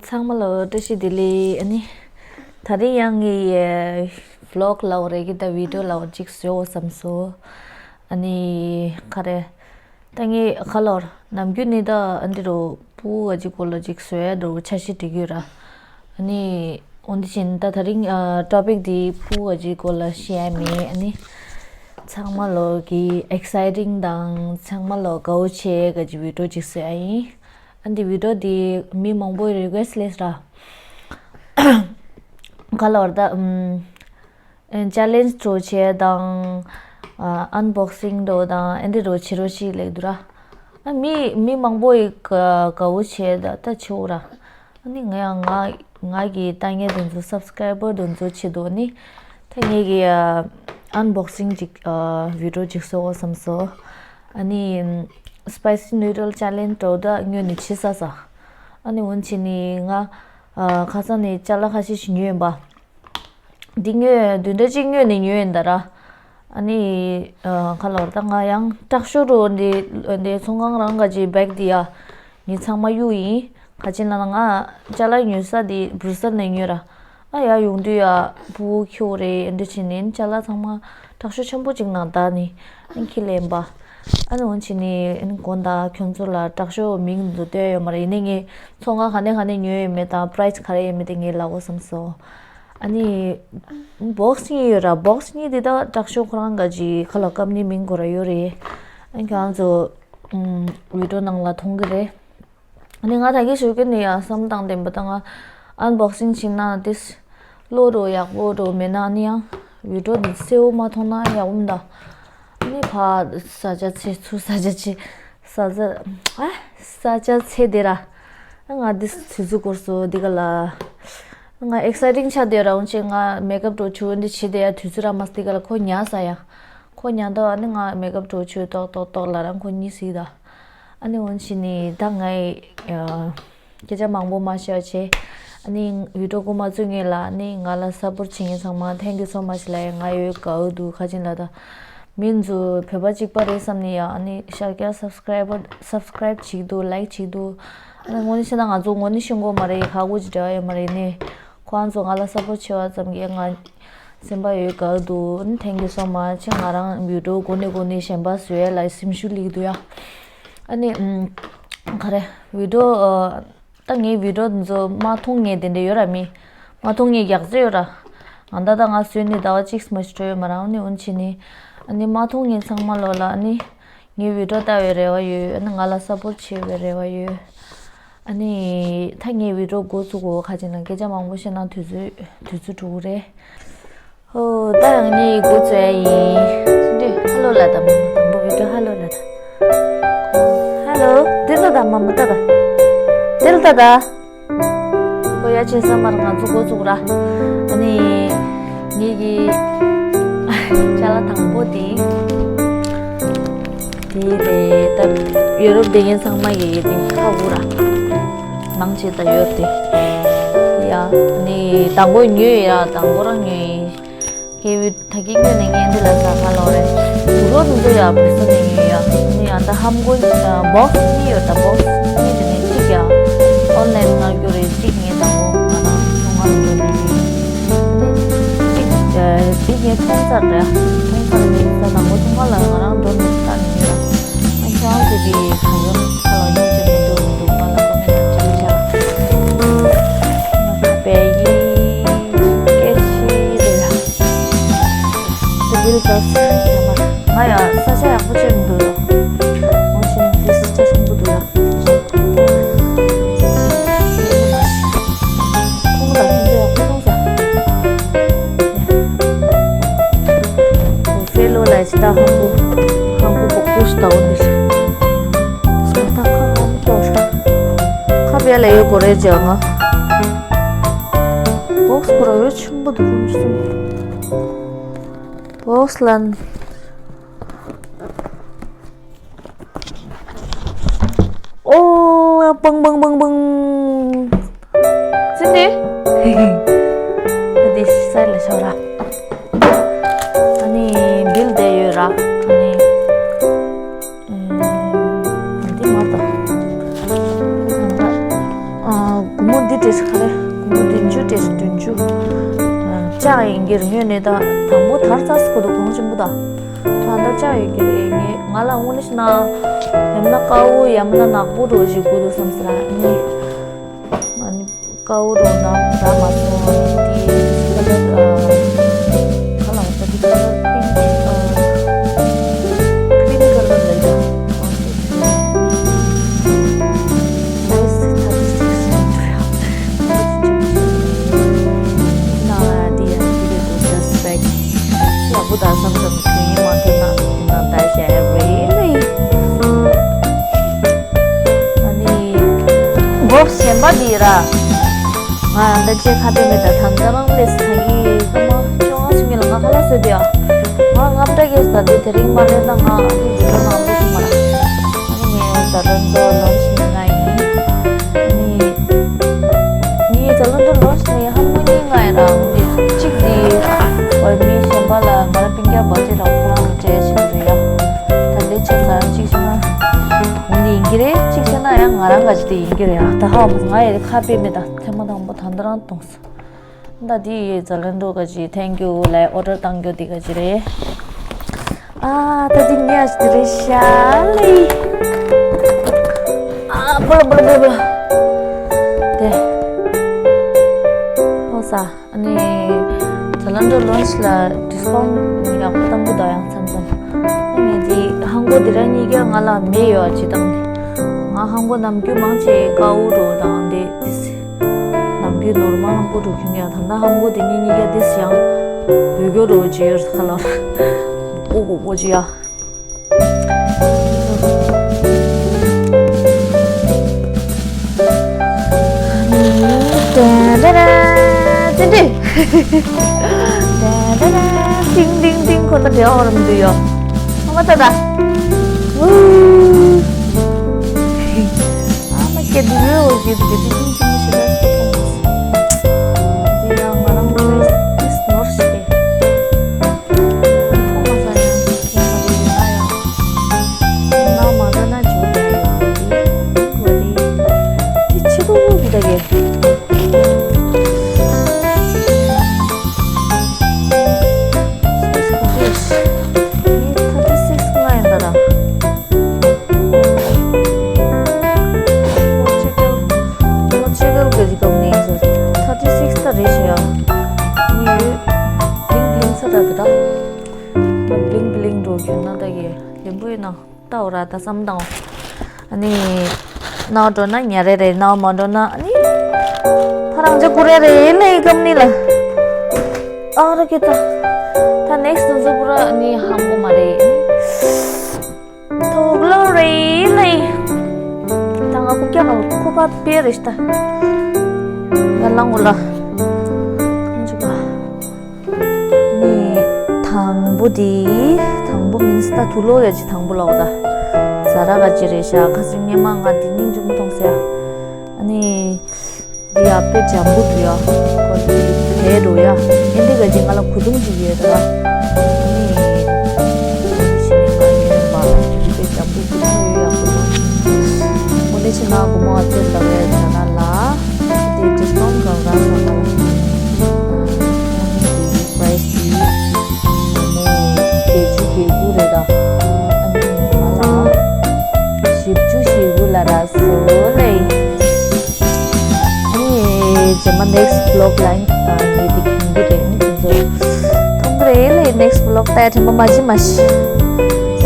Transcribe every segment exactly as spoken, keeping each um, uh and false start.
ཚང་མ་ལ་བཀྲ་ཤིས་བདེ་ལེགས། ཨ་ནི་ད་རིང་ཡང་ངའི་ཝི་ལོག་ལབ་དགོས་རེད་ཀྱི། ད་བི་ཌི་ཡོ་ལབ་དགོས་ཅིག་བཟོ་བསམ་སོང་། ཨ་ནི་ག་རེ། ད་ངས་ཁ་ལོར་ནམ་རྒྱུན་ནི་ད་ཨ་འདི་རུ་ཕྲུ་གུ་ག་ཅིག་སྐོར་ལ་ཅིག་བཟོ་ཡ་འདྲ་བོ་འཆར་གཞི་སྒྲིག་གི་ཡོད་ར། ཨ་ནི་འོན་ཏེ་བཞིན་ད་ད་རིང་ཊོ་པིག་འདི་ཕྲུ་གུ་ག་ཅིག་སྐོར་ལ་བཤད་ཡ་མེད། ཨ་ནི་ཚང་མ་ལོ་གི་ཨེག་སའི་ཊིང་དང་ཚང་མ་ལོ་དགའ་བོ་བྱེད་ག་ཅིག་བི་ཌི་ཡོ་ཅིག་བཟོ་ཡ་ཡིན། ཨ་འདི་བི་ཌི་ཡོ་འདི་མི་མང་པོའི་རི་ཀུ་ཨེ་སི་ཊི་སླེབས་ར། ག་ལབ་དགོས་རེད་ད། ཨམ། ཅེ་ལེན་ཇི་འདྲ་བོ་བྱས་དང་། ཨན་བོག་སིང་འདྲ་བོ་དང་ཨེ་འདྲ་འདྲ་བོ་བྱེད་རོགས་ཞེས་ལབ་འདུག་ར། ཨ་མི་མི་མང་པོ་ཡིས་དགའ་དགའ་བོ་བྱས་ད་ད་བྱེད་འོ་ར། ཨ་ནི་ང་ཡང་ང་ང་གི་ལྟ་མཁན་དེ་ཚོ་སབ་སི་ཀ་རའི་བར་དེ་ཚོ་ཆེད་དུ་ནི། ད་ངེད་ཀྱི་ཨན་བོག་སིང་ཅིག་བི་ཌི་ཡོ་ཅིག་བཟོ་འོ་བསམ་སོང་། ཨ་ནི་སི་པའི་སི་ནུ་ཌལ་ཅེ་ལེན་ཇི་འདྲ་བོ་ད་སྔོན་ནས་བྱེད་ས་ས། ཨ་ནི་འོན་ཆེ་ནི་ང་ཁ་སང་ནས་ཅ་ལག་ཁ་ཤས་ཤིག་ཉོས་ཡིན་པ། འདི་ཉོས་བདུན་ཕྲག་གཅིག་སྔོན་ནས་ཉོས་ཡིན་ད་ར། ཨ་ནི་ཨ་ག་ལབ་དགོས་རེད་ད། ང་ཡང་དྲག་ཤོས་འདྲ་འདི་འདི་ཚོང་ཁང་རང་ག་ཅིག་བེག་འདི་ཡ། ངས་ཚང་མ་གཡུགས་ཡིན། ག་ཅི་ལབ་ན་ང་ཅ་ལག་ཉོ་ས་འདི་སྦྲུ་སེལ་ནས་ཉོས་ར། ཨ་ཡ་ཡོང་དུས་ཡ་ཕྲུ་གུ་ཁྱོ་རེད་འདི་བྱས་ནས་ཅ་ལག་ཚང་མ་དྲག་ཤོས་ཆེན་པོ་ཅིག་ནང་བདག་ནི་ཨ་ཁྱི་ལེན་པ། ཨ་ནི་འོན་ཆེ་ནི་ཨ་ནི་དགོངས་དག་ཁྱོད་ཚོ་ལ་དྲག་ཤོས་མིང་འདི་བཏོན་ཡོད་མ་རེད། ཡིན་ནའི་ངས་ཚོང་ཁང་ག་ནས་ག་ནས་ཉོས་ཡོད་མེད་དང་པ་རའི་སི་ག་རེ་ཡོད་མེད་དེ་ངས་ལབ་དགོས་བསམ་སོང་། ཨ་ནི་བོག་སི་གཉིས་ཡོད་ར། བོག་སི་གཉིས་དེ་དག་དྲག་ཤོས་ཁོ་རང་ག་ཅིག་ཁ་ལ་ཀམ་ནི་མིང་གོ་ར་ཡོད་རེད། ཨ་ནི་ཁྱེད་རང་ཚོ་ཨུམ་བི་ཌི་ཡོ་ནང་ལ་མཐོང་གི་རེད། ཨ་ནི་ང་ད་གིན་ཞུ་གི་ནི་ཡང་བསམ་བློ་བཏང་བསྡད་པ་ད་ང་ཨན་བོག་སིང་བྱེད་ན་དེ་བློ་རུ་ཡག་པོ་རུ་མེད་ན་ཨ་ནི་ཡང་བི་ཌི་ཡོ་འདི་གསལ་བོ་མ་མཐོང་ན་ཡག་པོ་མི་འདུག་ཨ་ནི་ཕ་ས་ཆ་ཚེ་ཚུ་ས་ཆ་ཆེ་ས་ཆ་ཨ་ས་ཆ་ཚེ་དེ་ར། ང་འདི་དུས་ཚོད་འགོར་སོང་འདི་ག་ལ། ང་ཨེག་སའི་ཊིང་ཆགས་བསྡད་ར། འོན་ཆེ་ང་མེག་ཨབ་འདྲ་བྱུག་འདི་བྱེད་བསྡད་ཡ་དུས་ཚོད་ར་མ་འདི་ག་ལ་ཁོ་ཉལ་ས་ཡ། ཁོ་ཉལ་འདུག་ཨ་ནི་ང་མེག་ཨབ་འདྲ་བྱུག་ཏོག་ཏོག་ཏོག་ལབ་ར་ཁོ་གཉིད་སད་ད། ཨ་ནི་འོན་ཆེ་ནི་ད་ངའི་ཨ་སྐད་ཆ་མང་པོ་མ་བཤད་བྱས། ཨ་ནི་བི་ཌི་ཡོ་འགོ་མ་བཙུགས་སྔོན་ལ་ཨ་ནི་ང་ལ་སཔོར་ཊི་བྱེད་མཁན་ཚང་མ་thank you so much ལབ་ཡ། ང་ཡོད་དགའ་བོ་འདུག་ག་ཅི་ལབ་ད། མི་ཚོ་བོད་པ་གཅིག་པ་རེད་བསམ་ནས་ཡ་ཨ་ནི་ཤར་རྒྱག་སབ་སི་ཀ་རའི་བར་སབ་སི་ཀ་རའིབ་བྱེད་ཀྱི་འདུག་ལའིག་བྱེད་ཀྱི་འདུག་ཨ་ནི་དངོས་གནས་བཤད་ན་ང་ཚོ་དངོས་གནས་ཤེས་ཀྱི་མ་རེད། ཁ་ཁུ་ཅིག་འབྲེལ་བ་ཡོད་མ་རེད་ནི། ཁོ་རང་ཚོ་ང་ལ་སཔོར་ཊི་བྱེད་པ་ཙམ་གྱིས་ང་སེམས་པ་ཡོད་དགའ་འདུག་ཨ་ནི་thank you so much ང་རང་བི་ཌི་ཡོ་འགོ་ནས་འགོ་ནས་གཞན་པ་བཟོ་ཡ་ལ་སེམས་ཤུགས་སླེབས་འདུག་ཡ། ཨ་ནི་ཨམ་ག་རེ་བི་ཌི་ཡོ་ཨ། ད་ངའི་བི་ཌི་ཡོ་འདི་ཚོ་མ་མཐོང་མཁན་དེ་འདྲ་ཡོད་ར་མི། མ་མཐོང་མཁན་ཡག་ཚོད་ཡོད་ར། ང་ད་ལྟ་ང་བཟོས་ནས་ཟླ་བ་གཅིག་མ་ཞིག་འགྲོ་ཡོད་མ་རེད། ཨ་ནི་འོན་ཆེ་ནི། ཨ་ནི་མ་མཐོང་མཁན་ཚང་མ་ལོ་ལ་ཨ་ནི། ངའི་བི་ཌི་ཡོ་ལྟ་བའི་རེ་བ་ཡོད། ཨ་ནི་ང་ལ་སཔོར་ཊི་བྱེད་པའི་རེ་བ་ཡོད། ཨ་ནི། ད་ངའི་བི་ཌི་ཡོ་འགོ་བཙུགས་གོ་ཁ་ཅིག་ན་སྐད་ཆ་མང་པོ་བཤད་ན་དུས་ཚོད་དུས་ཚོད་འགྲོ་གི་རེད། ཧོ། ད་ཡང་ངས་འགོ་བཙུགས་ཡ་ཡིན། འདི་ཧ་ལོ་ལ་ད་མ་མ་དང་པོ་བི་ཌི་ཡོ་ཧ་ལོ་ལ་ད། ཧ་ལོ། འདི་ལྟ་ད་མ་མ་ལྟ་ད། འདི་ལྟ་ད། ཧོ་ཡ་བྱས་ས་མར་ང་ཚོ་འགོ་བཙུགས་ར། ཨ་ནི་ངེད་ཀྱི་ཅ་ལག་དང་པོ་དེ་དེ་རེད་ད། ཡུ་རོབ་བསྡད་མཁན་ཚང་མ་གི་དེ་ཧ་གོ་ར། མང་ཆེ་ད་ཡོད་དེ། ཡ་ནི་དང་པོ་ཉོས་ཡ་དང་པོ་རང་ཉོས་ཡིན། ཁེ་བི་ད་གིན་ཉོས་ནས་ངས་འདི་ལ་ཟ་ཁ་ལོ་རེད། དུག་ལོག་དུ་འདུག་ཡ་བུ་སུ་ནས་ཉོས་ཡ། ནི་ཡ་ད་ཧམ་གོ་བོག་སི་གཉིས་ཡོད་ད། བོག་སི་གཉིས་དེ་ནས་གཅིག་ཡ་ཨོན་ལན་ནང་རྒྱུ་རེད། གཅིག་ངས་དང་པོ་ང་རང་ཚོང་ཁང་དུ་འགྲོ་ནས་ཉོས་ཡིན། གཅིག་གཅིག་ངས་མཐོང་ཚར་རེད། མཐོང་ཚར་ནས་ད་དང་པོ་ཚོང་ཁང་ལ་ང་རང་འགྲོ་ནས་ལྟ་ནས་ཉོས་ཡ། ཁྱེད་རང་ཚོ་གིས་གང་ཡོང་ཁ་ལ་ཉོ་བྱེད་མི་འདུག་མི་འདུག་ང་ལ་ཀོ་མེན་ཊི་བྱེད་ཤག་པའི་ཡི་སྐད་ཆ་རེད་ལ། དེ་འདིར་འགྲོ་ས་ཡོད་མ་རེད། ང་ཡང་ས་ཆ་ཡག་པོ་ཅིག་མི་འདུག་ལ། ང་བཞིན་འདི་ས་ཆ་ཆེན་པོ་འདུག་ལ། ཁོང་ལ་ཁྱེད་ཚོ་ཡག་པོ་མཐོང་ས། ཧྥེ་ལོ་ལ་ཇི་ལྟར་ཧང་གོ་ཧང་གོ་བོག་པོ་ཞིག་ལྟ་བུ་འདི་རེད། སོ་ད་ཁ་ཧང་ཀྱོག་ཧྲ། ཁ་བེ་ལ་ཡོད་གོ་རེ་ཇག་ང་། བོག་སི་ཁོ་ར་འོད་ཆེན་པོ་འདུག་གོ་མི་སོང་། བོག་སི་ལན། ཨོ། པང་པང་པང་པང་། ཅི་འདི། འདི་སའི་ལ་ཤོར་ར། ཨ་ནི་བིལ་དེ་ཡོད་ར། ཨ་ནི། འདི་མ་ད། ཨ། སྒོར་མོ་འདི་ ཨེ་ཁ་རེ་སྒོར་མོ་བདུན་ཅུ་སྟེར་བདུན་ཅུ། ལྕགས་ཡིན་གྱི་རེད། ངོས་ནས་ད་དང་པོ་དར་ཚ་སི་ཁོ་ད་གོང་ཆེན་པོ་ད། ད་ད་ལྕགས་ཡོད་ཀྱི་རེད། ངས་ང་ལ་དངོས་གནས་ཤི་ན་ཡམ་ན་དཀར་པོ་ཡམ་ན་ནག་པོ་འགྲོ་ཞིག་དགོས་འདུག་བསམ་སི་ར་ནི། ཨ་ནི་དཀར་པོ་འགྲོ་ན་ད་མ་སོང་། ཨ་ནི་དེ་ཁ་ལར་ཁ་ལ་བ་ད་དེ་ཁ་ལར་པིང་ཨ་ཁི་རིམ་ཁ་ལར་ལ་ཡོད། ཡག་པོ་དང་བསམ་བསམ་དུས་ཡིན་མ་ཐུབ་ན་དེ་ན་ད་བཤད་རེད་ལེ། ཨ་ནི་སྒོ་གཞན་པ་འདི་ར། ང་འདི་ཅེ་ཁ་ཏེ་མེད་ད་ཐང་ཀ་རང་ལས་ས་གི་ཀ་མ་ཅོ་ང་སུ་མི་ལ་ང་ཁ་ལ་སོད་དེ་ཡ། ང་རྔམ་དྲག་གི་ས་དེ་དེ་རིང་མ་ལེན་ན་ང་ཨ་ནི་བི་ཌི་ཡོ་ནང་ལོགས་སུ་མ་ར། ཨ་ནི་ངས་ད་རང་དོ་ལོན་ཆི་ནི་ང་ཡིན། ཨ་ནི་ངས་ད་རང་དོ་ལོན་ཆི་ནི་ཧ་མོ་ནི་ང་ཡིན་ར། ཨ་ནི་གཅིག་དེ་བར་མི་གཞན་པ་ལ་ང་ར་པིང་རྒྱ་བ་དེ་ར་ཁོ་རང་ལ་སྤྲད་ཆི་རེད་ཡ། ད་ལས་ཆ་ཚང་གཅིག་ཆ་ན། འོ་འདི་ཡིན་གྱི་རེད། གཅིག་བྱས་ན་ཡང་ང་རང་ག་ཅི་དེ་ཡིན་གྱི་རེད་ཨ། ད་ཧ་མ་ང་ཡི་ཁ་དཔེ་མེད་ད་ཐེངས་མ་དང་པོ་ད་འདི་རང་གཏོང་ས། ད་འདི་ཡི་ཛ་ལན་རོ་ག་ཅི་ཐེང་ཀིའུ་ལའི་ཨོ་ཌར་བཏང་རྒྱུ་འདི་ག་ཅི་རེད། ཨ་ད་འདི་ངས་ཨ་ཅི་དེ་རེད་ཤ་ལེ། ཨ་པོ་ལ་པོ་ལ་པོ་ལ་དེ། ཧོ་ས། ཨ་ནི་ཛ་ལན་རོ་ལོན་ཆི་ལ་ཌིས་ཀའུན་ཡག་པོ་བཏང་གི་འདུག་ཡང་མཚམས་མཚམས། ཨ་ནི་དེ་ཧང་གོ་དེ་ར་གཉིས་ཀ་ང་ལ་མེད་ཡོད་ཅི་དང་ནི། ང་ཧང་གོ་ནམ་རྒྱུན་མང་ཆེ་ཀའུ་རོ་དང་དེ་དིས། ནམ་རྒྱུན་ནོར་མང་གོ་རོ་ཁྱོད་ཡང་ད་ལྟ་ཧང་གོ་དེ་གཉིས་གཉིས་ཀ་དིས་ཡང་བོད་གོ་རོ་ཅི་ཡོད་ཁ་ལ་ཀོ་ཀོ་ཀོ་ཅི་ཡ། ཏན་ཏན་ཏན་ཏན། ཏན་ཏན་ཏན། ཏིང་ཏིང་ཏིང་ཁོ་ན་དེ་འོར་མི་འདུག་ཡོ། ཨ་མ་ཏ་ཏ། ཨུ། ཨ་མ་སྐད་འདི་རོལ་འོར་གྱི་འདུག་ཏིང་ཏིང་ཏིང་ཞེས་པ་སྐད་ཐོང་མ་སོང་། འདི་ཡང་ང་རང་ཁོའི་ཏིས་ནོར་ཞིག་རེད། Thirty six ད་རེད་ཤག་ཡ། ནི་ཡོད། bling bling ས་ད་གི་ད། bling bling འགྲོ་གྱོན་ན་ད་གི་ལེན་པོ་ཡོད་ན་ལྟ་འོ་ར་ད་བསམ་དང་། ཨ་ནི་ནའོ་འགྲོ་ན་ཉ་རེ་རེ་ནའོ་མ་འགྲོ་ན་ཨ་ནི་ཕ་རང་ཅག་ཀུ་རེ་རེ་ལེ་ཀམ་ནི་ལ། ཨ་ར་གི་ད། ད་next དུ་ཟུ་པུ་ར་ཨ་ནི་ཧམ་གོ་མ་རེད་ཨ་ནི། ཐུགས་ལོ་རེ་ལེ། ད་ང་ཀུ་ཀྱ་ང་ཁོ་པ་པེ་རེ་ཤ་ད། ང་ལང་གོ་ལ། ཁང་ཆུ་པ། ནི། དང་པོ་དེ། དང་པོ་མིན་སི་ད་དུ་ལོ་ཡ་ཅི་དང་པོ་ལ་འོ་ད། ཛ་ར་ག་ཅི་རེ་ཤ་ཁ་སི་ཉེ་མ་ང་དེ་སྙིང་རྗེ་མོ་མཐོང་ཟེར། ཨ་ནི། འདི་ཡ་དཔེ་འཇམ་པོ་འདུག་ཡ། ཁོ་འདི་དེ་འགྲོ་ཡ། ཨེ་འདི་ག་ཅིག་ང་ལ་གོས་ཐུང་ཅིག་ཡོད་ད། ཨ་ནི། ཞི་མི་ང་ཡོད་པ། འདི་དཔེ་འཇམ་པོ་གོས་ཐུང་ཡོད་ཡ་གོས་ཐུང་། འོ་ནི་ཕྱི་ནང་གོ་མ་ཚོད་ལ་བས་ད་ན་ལ། འདི་ཌིས་ཀའུན་གང་གང་ས་ལ། ཨ་ནི་འདི་པ་རའི་སི་འདི། མོ་བརྒྱད་ཅུ་གྱ་དགུ་རེད་ད། ཨ་ནི་ང་ལ། བཞི་བཅུ་ཞེ་དགུ་ལ་ར་སོ་ལེ། ཨེ་རྗེས་མ་next vlog ལ་ཨ་ངས་འདི་གྱོན་གྱི་རེད། ཨ་ནི་ཁྱེད་ཚོ་མཐོང་གི་རེད་ལེ། next vlog ལྟ་ཡ་དྲན་པ་མ་བརྗེད་མ་ཤི།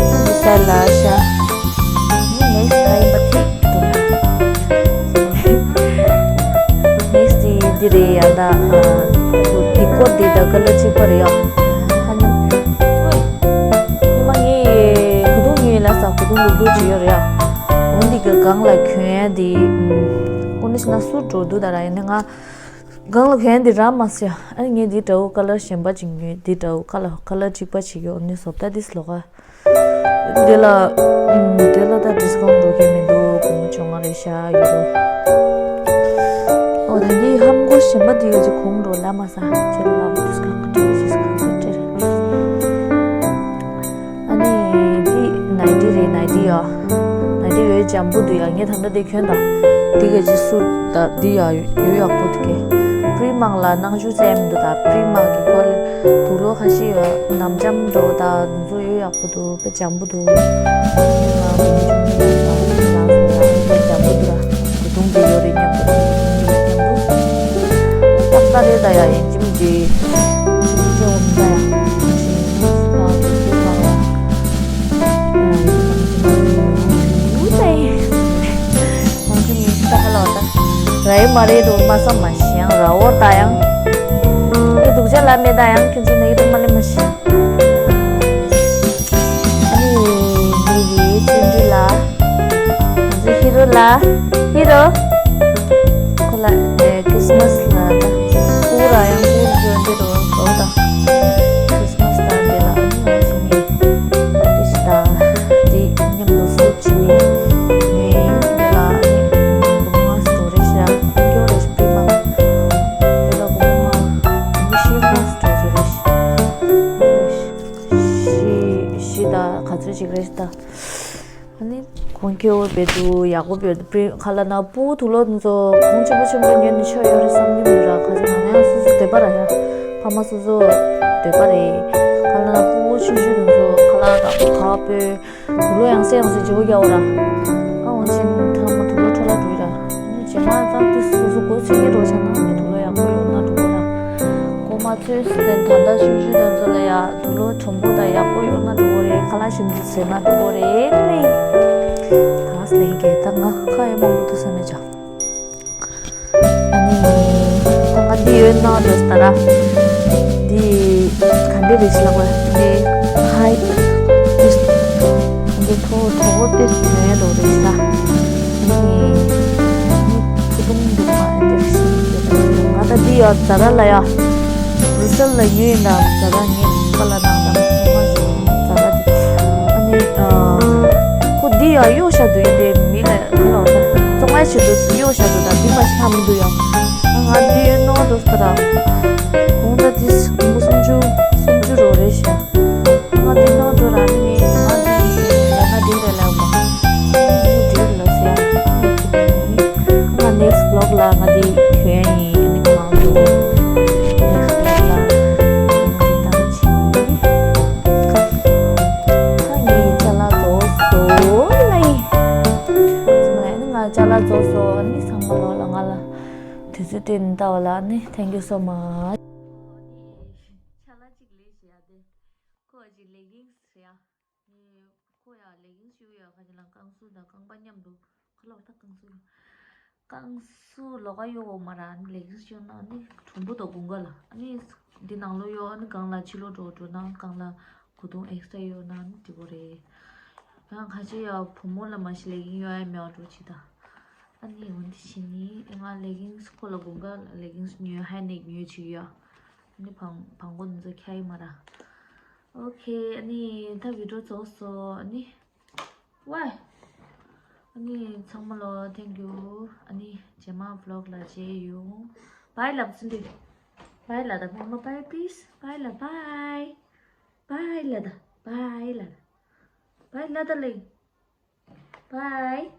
ཨ་ནི་སལ་ལ་ཤ། ཨ་ནི་next ལ་ཡིན་པ་ཐིག་འདུག་ཡ། next འདི་འདི་རེད་ཡ་ད། ཨ་འདི་ཀོ་འདི་ད་ཀ་ལར་གཅིག་པ་རེད་ཡ། ཨ་ནི་ཉི་མ་ངའི་གོས་ཐུང་ཉོས་ལ་ས་གོས་ཐུང་ལུག་ལུག་ཅིག་ཡོད་རེད་ཡ། འོ་འདི་གི་སྒང་ལ་གྱོན་ཡ་འདི། ཨུམ། ཀུན་ནས་ན་སུ་འགྲོ་འདུག་ད་ར་ཡིན་ན་ང་། སྒང་ལ་གྱོན་ཡ་འདི་རག་མ་སོང་ཡ། ཨ་ནི་ངས་འདི་འདྲ་བོ་ཀ་ལར་གཞན་པ་ཅིག་ཉོས། འདི་འདྲ་བོ་ཀ་ལར་ཀ་ལར་གཅིག་པ་ཅིག་ཡོད། འོ་ནི་བཟོ་ལྟ་འདི་སུ་ལོག་ག། འདི་ལ། ཨུམ། འདི་ལ་ད་ཌིས་ཀའུན་འགྲོ་གི་མི་འདུག་སྒོར་མོ་བཅོ་ལྔ་རེ་ཤག་ཡོད་རོ། འོ་ད་འདི་ཧམ་གོ་གཞན་པ་འདི་ཡོད་ཅིག་གོང་འགྲོ་ལ་མ་ས་ཅི་ལ་མ་ཌིས་ཀའུན་འགྲོ་གི་ཅིག་གང་ས་སྤྲད། ཨ་ནི་འདི་ནའི་ཊི་རེད། ནའི་ཊི་ཡ། ནའི་ཊི་ཡོད་འཇམ་པོ་འདུག་ཡ། ངས་ད་ལྟ་འདི་གྱོན་དང་། འདི་ག་ཅི་སུ་ད་འདི་ཡ་ཡོད་ཡག་པོ་འདུག་གས། པྲི་མག་ལ་ནང་ཆུ་ཙམ་འདུག་ད་པྲི་མག་གི་སྐོར་ལ་དུག་ལོག་ཁ་ཤས་ཡོད། ནམ་འཇམ་འགྲོ་ད་འདི་ཚོ་ཡོད་ཡག་པོ་འདུག་དཔེ་འཇམ་པོ་འདུག་དཔེ་འཇམ་པོ་འདུག་ར། གོས་ཐུང་འདི་ཡོད་རེད་སྙམ་འདུག་ཏག་ཏག་རེད་ད་ཡ། ཡིན་གཅིག་མིན་གཅིག་ཆུ་ཆེ་འོ་མི་ད་ཡ། རའི་མ་རེད་འགྲོ་མ་བསམ་མ་ཤེས་ཡང་ར་འོར་ད་ཡང་། ངས་སྡུག་ཅག་ལ་མེད་ད་ཡང་ཁྱོད་ཚོ་ནི་ཡིད་དུ་མ་ལེན་མ་ཤེས། ཨ་ནི་འདི་ཡི་བརྩོན་འགྲུས་ལ། ང་ཚོ་ཧི་རོ་ལ། ཧི་རོ། ཁོ་ལ་ཨེ་ཁྲིས་མས་ལ་ད། ཕྲུ་གུ་ར་ཡང་ཕྲུ་གུ་འཇོན་འདི་རོ་རོ་ད། ཁྲིས་མས་ད་འདི་ལ་ཨ་ནི་ང་ཚོ་ནི་ཨ་ཏི་ཤི་ད། འདི་མཉམ་དུ་སུ་ཅི་ནི་ངའི་འདི་ལ་ཨ་ནི་བུ་མོ་ང་སུ་རེད་ཤག་ཡོ་རེད་ཤག་པི་མ། འདི་ལ་བུ་མོ་ང་མི་ཤི་ང་སུ་རེད་ཤག་ཤི་ཤི་ད་ག་ཚོད་ཅིག་རེད་ཤག་ད། ཨ་ནི་གོང་ཁེ་འོ་བེ་དུ་ཡག་པོ་བེ་དུ་པི་ཁ་ལ་ན་པུ་དུ་ལོ་དུ་ཚོ་གོང་ཆེན་པོ་ཆེན་པོ་ཉོས་ནི་ཆོ་ཡོད་རེད་བསམ་གྱི་མི་ར། ཁ་ཚ་ང་ཡང་སུ་སུ་དེ་པ་ར་ཡ། ཕ་མ་སུ་སུ་དེ་པ་རེད། ཁ་ལ་ན་པུ་ཆུ་ཆུ་དུ་ཚོ་ཁ་ལ་ད་པུ་ཁ་པོ་དུ་ལོ་ཡང་སེ་ཡང་སེ་ཇོ་རྒྱ་འོ་ར། ཨ་འོན་ཆེན་ཐ་མ་དུ་ལོ་ཁྲ་ལ་འགྲོ་ཡི་ར། ཨ་ནི་རྗེས་མ་ད་དུ་སུ་སུ་གོ་ཚེ་གི་རོ་ཆ་ན་ནི་དུ་ལོ་ཡག་པོ་ཡོད་ན་འགྲོ་གོ་ར། ཀོ་མ་ཚོས་སི་ལེན་ད་ལྟ་ཆུ་ཆུ་དུ་ཚོ་ལ་ཡ་དུ་ལོ་ཁྲོམ་པོ་ད་ཡག་པོ་ཡོད་ན་འགྲོ་གོ་རེད། ཁ་ལ་ཞིམ་དུ་ཟེར་ན་འགྲོ་གོ་རེད་ལེ། ད་སི་ལེན་གེ་ད་ང་ཁ་ཡ་མང་པོ་དུ་ས་མེད་ཅག་ཨ་ནི་ད་ང་འདི་ཡོད་ན་འགྲོ་ས་ད་ར། འདི་ག་འདི་རེད་ཤི་ལག་པ་འདི་ཧའི་འདི་ཐོ་ཐོ་བོ་ཏེ་ནས་འགྲོ་རེད་ཤི་ད། ཨ་ནི་ཨ་ནི་ཕུ་ཐུང་འདི་མ་འདི་ཤི་ང་ད་འདི་ཡ་ཛ་ར་ལ་ཡ། རུ་སེལ་ལ་ཡོད་ཡིན་ད་ཛ་ར་ངས་ཀ་ལ་ནང་ད་ཛ་ར་འདི། ཨ་ནི་ཁོ་འདི་ཡ་གཡོ་ཤ་དུ་ཡིན་དེ་མི་ལ་ཁ་ལོ་ད་བཙོང་ང་ཆེ་དུ་གཡོ་ཤ་དུ་ད་འདི་མ་ཤ་མི་འདུག་ཡ། ང་འདི་ཡོད་ནོ་འགྲོ་ས་ད་ར། གོང་ད་འདི་སུམ་ཅུ་སུམ་ཅུ་རོ་རེད་ཤ། ང་འདི་ནང་འགྲོ་ར་ནི་ནི་ང་འདི་ལ་ང་འདི་རེ་ལ་བ། འདི་འདྲེ་ལ་སི་ཡ། ང་next vlog་ལ་ང་འདི་གྱོན་ཡིན་ནི་གང་འདུག next vlog་ལ་ང་འདི་ཏང་ཆི་ནི། ང་ངའི་ཅ་ལག་རྫོགས་སོ་ལ་ཡིན། ཚང་མ་ལ་ནི་ང་ཅ་ལག་རྫོགས་སོ་ནི་ཚང་མ་ལོ་ལ་ང་ལ་དུས་ཚོད་བསྟན་ནི་ལྟ་བ་ལ་ནི་thank you so much། ཆ་ལག་གཅིག་ལས་བྱེད་ཡ་དེ། ཁོ་ཅིག་leggings་རེད་ཡ། ངས་ཁོ་ཡ་leggings་ཞུ་ཡ་ཁ་ཅིག་ལ་རྐང་སུ་དང་རྐང་པ་མཉམ་དུ་ཁ་ལོ་ད་རྐང་སུ་ཡ། རྐང་སུ་ལོག་ག་ཡོ་བོ་མ་ར་ནི་leggings་ཞུ་ན་ནི་གྲུང་པོ་དང་དགུན་ཁ་ལ་ནི་འདི་ནང་ལོ་ཡོ་ནི་གང་ལ་ཕྱི་ལོ་འགྲོ་འགྲོ་ན་གང་ལ་གོས་ཐུང་extra་ཡོ་ན་ནི་དེ་བོ་རེད། ཡང་ཁ་ཅིག་ཡ་བུ་མོ་ལ་མ་ཤི་leggings་ཡོ་ཡ་མེད་འགྲོ་ཅི་ད། ཨ་ནི་འོན་ཏེ་ཕྱི་ནི་ང་leggings་ཁོ་ལ་དགུན་ཁ་leggings་ཉོས་high neck་ཉོས་ཅིག་ཡ། ཨ་ནི་བང་བང་གོ་འདི་ཚོ་ཁྱ་ཡི་མ་ར། Okay་ཨ་ནི་ད་video་རྫོགས་སོ་ཨ་ནི། ཝའི། ཨ་ནི་ཚང་མ་ལོ་thank you། ཨ་ནི་རྗེས་མ་vlog་ལ་མཇལ་ཡོང་། Bye་ལབ་ཚུན་དུ། Bye་ལ་ད་ཕ་མ་bye please bye་ལ་bye། Bye་ལ་ད་bye་ལ་ད། Bye་ལ་ད་ལེ། Bye།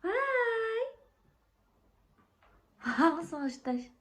Bye། ཧང་སང་ཞིག་ད་ཞིག